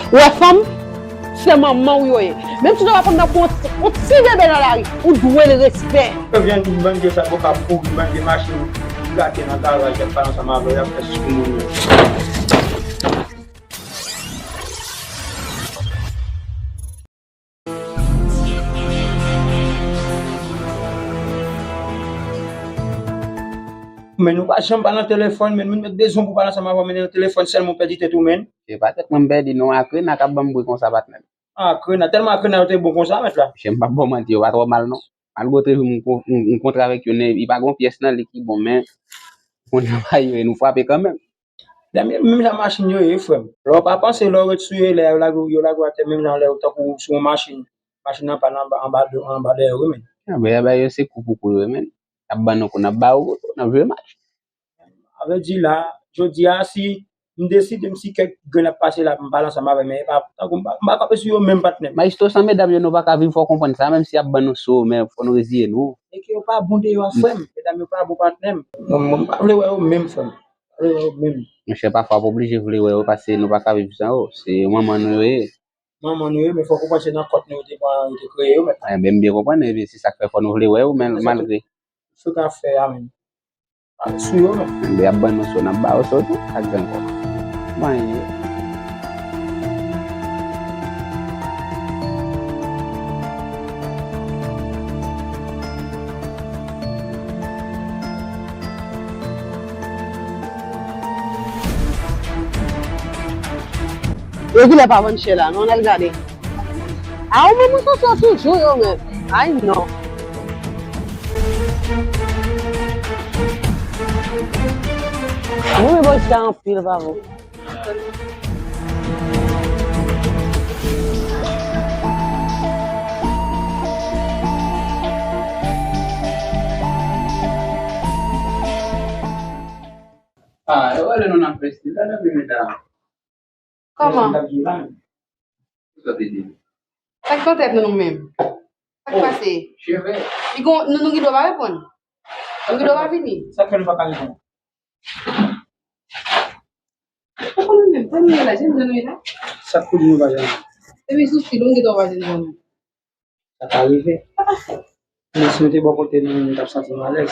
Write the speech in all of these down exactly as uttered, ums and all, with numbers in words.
Ou wè fanm, se manman w yo ye. Menm si w wè fanm nan pran yon ti, yon ti bebe nan lari, ou dwe l respè. Yo vin ban je sa bòka pouri, ban je machin gate nan garaj, y ap pale ansanm avè w, y ap fè sou moun yo. Men nou pa janm pale nan telefòn, men moun met bezwen pou pale ansanm avè w, men nan telefòn sèlman w pèdi tèt ou, men. Se pa tèt mwen m pèdi, non, Akrena k ap ban m bri konsa, patnè m. Akrena, tèlman Akrena yo te bon konsa, mèt la. Mesye, m p ap ba w manti, yo pa twò mal, non. Malgre w te jwenn yon, yon, yon kontra avèk yo, men li pa gen yon pyès nan li ki bon, men kounye a, nou frape kanmenm. Dam yo, menm jan machin yo ye, frè m. Lè w pa panse, lè w ret sou yo, lè yo lage w, yo lage w atè, menm jan lè w tankou sou yon machin, machin nan pa nan anba, anba, anba dèyè w, men. Anben, anben, yo se kou pou kou yo, men. Y ap ban nou kou, n ap ba yo kou tou, n ap jwe match. Sa vle di la, jodi a, si m deside, m si kèk grenn ap pase la, m pale ansanm avè, men e pa, tankou m pa, m pa kanpe sou yo menm, patnè m. Maestro, san medam yo, nou pa ka viv, fò w konprann sa, menm si y ap ban nou sou, men fò nou reziye nou. E ke yo pa bon deyò a, frè m, medam yo pa bon, patnè m. Mwen, mwen, m pa vle wè yo menm, frè m. Pa vle wè yo menm. Monchè, pafwa, w oblije vle wè yo, paske nou pa ka viv san yo. Se manman nou yo ye. Manman nou yo, men fò w konprann se nan kont nou yo te pran, yo te kreye yo, mèt la. Enben, m byen konprann, epi se sa k fè fò nou vle wè yo, men malgre. Se sa k fè a, men. Sou yo menm. Enben, y ap ban nou so, n ap ba yo so tou, sa k gen ankò? Mwen ye. Yo genlè pa vann chè la, non, n al gade. A, ou menm, ou soti, w toujou yo menm. Ay, non. Mwen, men bòs la anpil, pa bon. Ah, e wè lè nou nan fè stil la, nan men medam. Kòman? Sa k nan tèt nou, nou menm? Sa k pase? Li gon, nou, nou gen dwa pa reponn. Nou gen dwa pa vini. Sa k fè nou pa ka reponn? Ou konnen menm, sa nou ye la, jan nou ye la. Sa k pou di nou pa janm? Epi sou stil, nou gen dwa pa janm. Sa ka rive. Men si nou te bò kote nou, nou t ap santi nou alèz.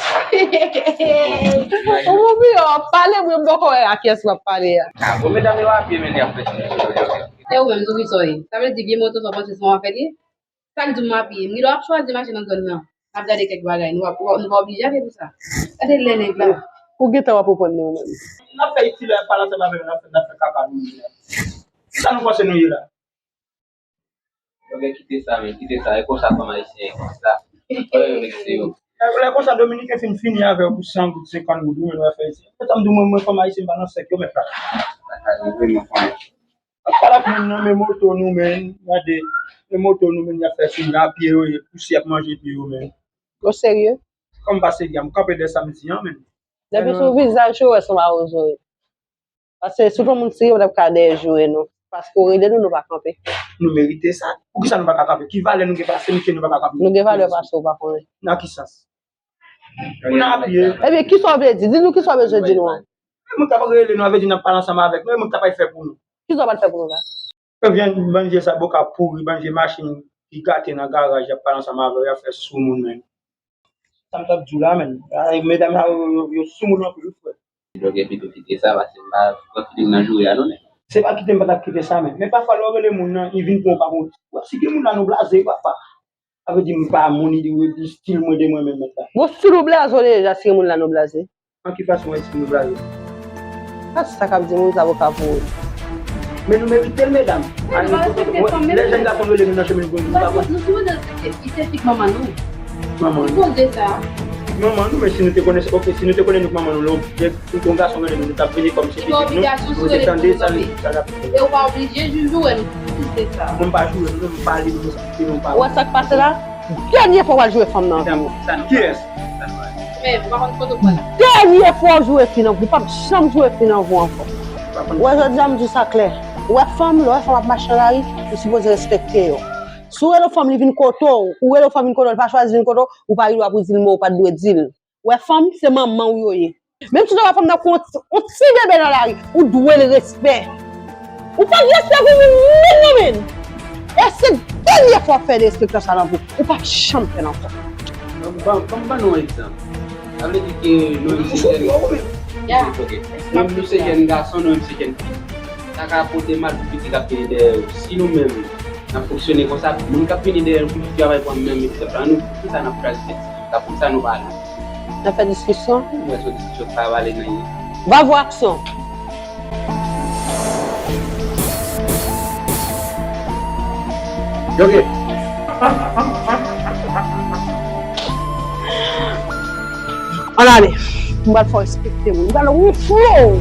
Ou bon, pi w ap pale, mwen m poko wè a kiyès w ap pale a. Ah, bon, medam yo a pye, men y ap fè ti mesye yo. E ou menm, sou ki sa w ye? Sa vle di vye moto sa w panse se yon afè li ye? Sa k di w m a pye? M gen dwa ap chwazi mache nan zòn nan. N ap gade kèk bagay. Nou pa, nou pa oblije ale pou sa. Gade lè nèg la. Ou gentan w ap reponn li ou menm. N ap fè itil la, pale ansanm avè nou, n ap fè, n ap fè kaka nou menm la. Kisa nou panse nou ye la? Ok, kite sa, men, kite sa. E konsa fanm ayisyen ye konsa. Wè, yo vekse yo. Lè konsa, Dominiken fin fini avè w pou san goud, senkant goud, ou menm w ap fè isit. Mwen, tanm di w, mwen, mwen, fanm ayisyen pa nan sèk yo, mèt la. Sa ka rive, men fanm. Ap pale ak moun nan, men moto nou, men, gade, men moto nou, men, y ap fè sou a pye yo ye, pousi ap manje pye yo, men. Ou serye? Kòm pa serye, m kanpe dèyè sa m di an, men. Depi sou vizaj ou, wè se mawozo ye. Paske si w t yon moun serye, w t ap ka dèyè joure nou. Paske w rele nou, nou pa kanpe. Nou merite sa. Poukisa nou pa ka kanpe? Ki valè nou gen pase misye, nou pa ka kanpe? Nou gen valè pase w pa konnen. Nan ki sans? Ou nan apiye. Ebyen, kisa w vle di? Di nou kisa w bezwen di nou an. Moun k ap rele nou, a vle di n ap pale ansanm avèk nou, e moun k ap fè pou nou. Kisa w pral fè pou nou la? Ebyen, ban je sa bòka pouri, ban je machin ki gate nan garaj, y ap pale ansanm avè w, y ap fè sou moun, men. Sa m t ap di w la, men. Ay, medam sa yo, yo, yo sou moun anpil, wi, frè. Donk, pito kite sa, paske m pa pran filing nan joure a, non, men. Se pa kite m pa t ap kite sa, men. Men pafwa, lè w rele moun nan, li vin pran w pa bon. Wè, si gen moun la, nou blaze, pafwa. Sa vle di, m pa moun, li, li stil mwen de mwen menm, mèt la. Bon, stil ou blaze w deja, si gen moun la, nou blaze. An ki fason w wè stil nou blaze? Sa, se sa k ap di moun sa bòka pouri. Men nou merite l, medam. Wi, nou pa respekte fanm menm. Lè jèn gason rele nou nan chemen, nou pa konn. Nou sipoze respekte, li se pitit manman nou. Manman nou. Sipoze sa. Manman nou, men si nou te konnen, ok, si nou te konnen nou k manman nou, lè yon gason rele nou, nou t ap vini kòm se pitit nou, nou te tande sa l ap di. E ou pa oblije joure nou, sipoze sa. Mwen m pa joure nou, m pale nou, se nou pa. Ou wè sa k pase la? Dènye fwa w al joure fanm nan vi w. Kiyès? Dènye fwa w joure fi nan vi w, ou p ap janm joure fi nan vi w ankò. Ou wè, jodi a m di w sa klè. Ou wè fanm, lè w wè fanm ap mache nan lari, ou sipoze respekte yo. Si w rele yon fanm, li vin kote w, ou rele yon fanm vin kote w, li pa chwazi vin kote w, ou pa gen dwa pou di l mo, ou pa t dwe di l. Ou wè fanm, se manman w yo ye. Menm si w wè fanm nan pran yon ti, yon ti bebe nan lari, ou dwe l respè. Ou pa t respè pou moun, Èske dènye fwa w ap fè destriksyon sa nan vi w? Ou p ap janm fè l ankò. Ban, ban, ban nou yon egzanp. Sa vle di ke nou menm se jèn. Ok. Nou menm nou se jèn gason, nou menm se jèn fi. Sa ka pote mal pou pitit k ap vini dèyè yo. Si nou menm, n ap fonksyone konsa, moun k ap vini dèyè nou, pou travay pou menm egzanp la, nou, poukisa n ap kraze tèt? Sa poukisa nou pa ale? N ap fè diskisyon? Mwen, se diskisyon pa pale nan. Bravo, aksyon! Ok. Ann ale. M pral fè w respekte moun. M pral wonfle w.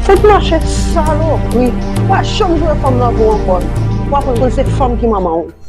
Fout mache salopri. Ou pa janm jwe fanm nan kou ankò. Ou aprann pou l se fanm ki manman w.